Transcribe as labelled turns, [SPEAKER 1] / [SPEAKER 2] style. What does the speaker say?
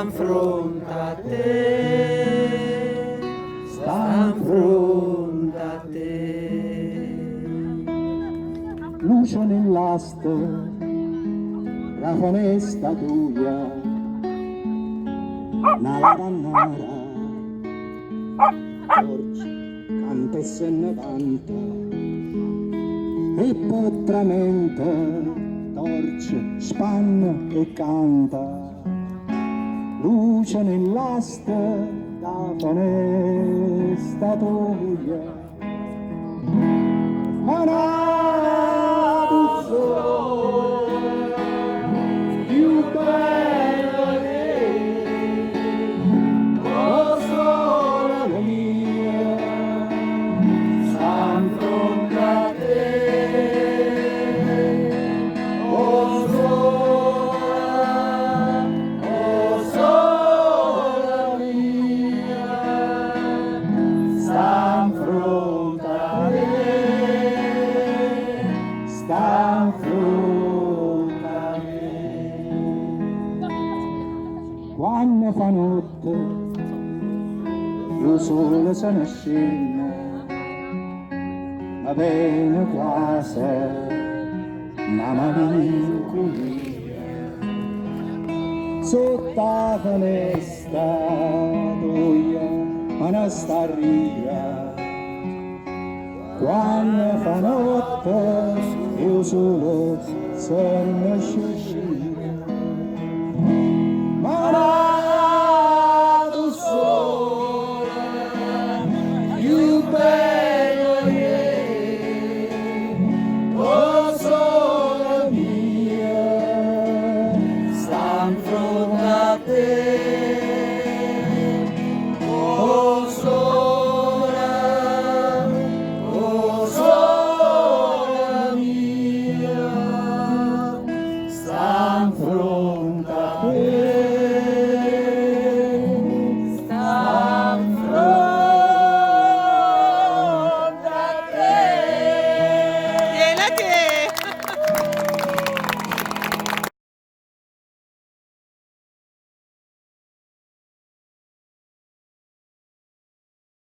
[SPEAKER 1] Sta 'nfronte a te, sta 'nfronte a te.
[SPEAKER 2] Luce nell'asta, la fenesta tuia, na lavannara, torce, canta e se ne vanta, e po' tramente torce, spanne e canta. Luce nell'asta da fenesta tuia, ma n'atu sole cchiù bello 'e te, 'o sole mio, sta 'nfronte a te, 'o sole, 'o sole mio, sta 'nfronte a te, sta 'nfronte a te. Quanno fa notte, lo sole se ne scende, ma vene quasi una malinconia. Sotto la fenesta tua me ne starria, quanno fa notte e 'o sole se ne scende. Ma n'atu sole cchiù bello 'e te, 'o sole mio, sta 'nfronte a te, 'o sole, 'o sole mio, sta 'nfronte a te, sta 'nfronte a te.
[SPEAKER 1] Tiene, tiene.